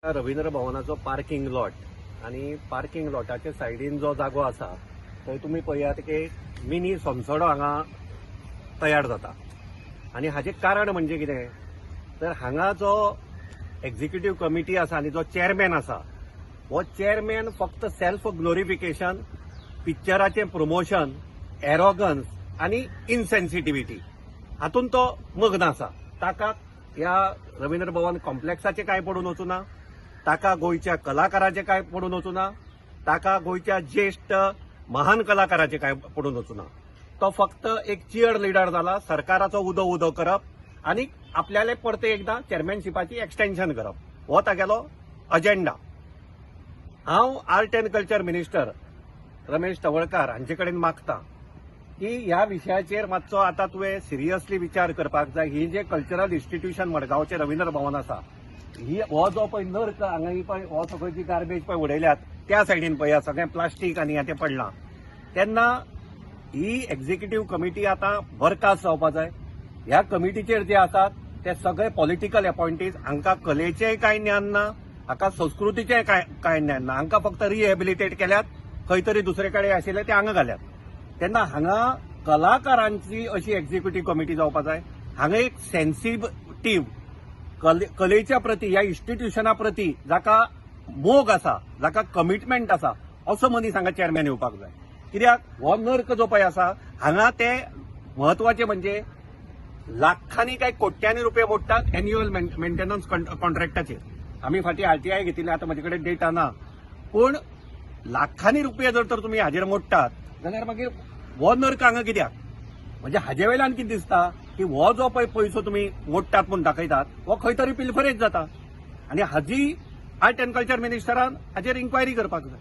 Ravindra भवनाचो parking lot आनी parking लॉटाच्या सायडीन जो जागो आसा थंय तुमी पळयात की मिनी सोनसडो हांगा तयार जाता. आनी हाजें कारण म्हणजे कितें तर हांगा जो एक्झिक्युटीव कमिटी आसा आनी जो चेअरमॅन आसा हो चेअरमॅन फक्त सेल्फ ग्लोरिफिकेशन, पिक्चराचें प्रमोशन, एरोगन्स आनी इनसेन्सिटिविटी हातूंत तो मग्न आसा. ताका ह्या रवींद्र भवन कॉम्प्लेक्साचें कांय पडून वचूना, ताका गोंयच्या कलाकाराचें कांय पडून वचूना, ताका गोंयच्या ज्येश्ठ महान कलाकाराचें कांय पडून वचूना. तो फक्त एक चियर लिडर जाला, सरकाराचो उदो उदो करप आनी आपल्याले परते एकदां चेअरमॅनशिपाची एक्सटेन्शन करप हो तागेलो अजेंडा. हांव art and culture minister Ramesh Tavalkar हांचे कडेन मागता की ह्या विशयाचेर मातसो आतां तुवें सिरियसली विचार करपाक जाय. ही जे कल्चरल इन्स्टिट्यूशन मडगांवचें रवींद्र भवन आसा, ही हो जो पळय नर्क हांगा ही पळय हो सगळी जी गार्बेज पळय उडयल्यात त्या सायडीन पळया सगळें प्लास्टीक आनी हें तें पडलां. तेन्ना ही एक्झिक्युटीव कमिटी आतां बरखास्त जावपा जाय. ह्या कमिटीचेर जे आसात ते सगळे पॉलिटिकल एपॉयंटीज, हांकां कलेचेंय कांय ज्ञान ना, हाका संस्कृतीचेंय कांय ज्ञान ना. हांकां फक्त रिहेबिलिटेट केल्यात, खंय तरी दुसरे कडेन आशिल्ले ते हांगा घाल्यात. तेन्ना हांगा कलाकारांची अशी एक्झिक्युटीव कमिटी जावपा जाय. हांगा एक सेन्सिटीव कलेच्या प्रती, ह्या इन्स्टिट्युशना प्रती जाका मोग आसा, जाका कमिटमेंट आसा, असो मनीस हांगा चेअरमॅन येवपाक जाय. कित्याक हो नर्क जो पळय आसा हांगा ते म्हत्वाचे म्हणजे लाखांनी काय कोट्यांनी रुपये मोडटात एन्युअल मेंटेनन्स कॉन्ट्रॅक्टाचेर. आमी फाटीं आरटीआय घेतिल्ले, आतां म्हजे कडेन डेटा ना, पूण लाखांनी रुपये जर तर तुमी हाजेर मोडटात जाल्यार मागीर हो नर्क हांगा कित्याक? म्हणजे हाजे वयल्यान कितें दिसता की हो जो पळय पयसो तुमी मोडटात म्हूण दाखयतात हो खंय तरी पिल्फरेज जाता. आनी हाजी आर्ट एंड कल्चर मिनिस्टरान हाजेर इन्क्वायरी करपाक जाय.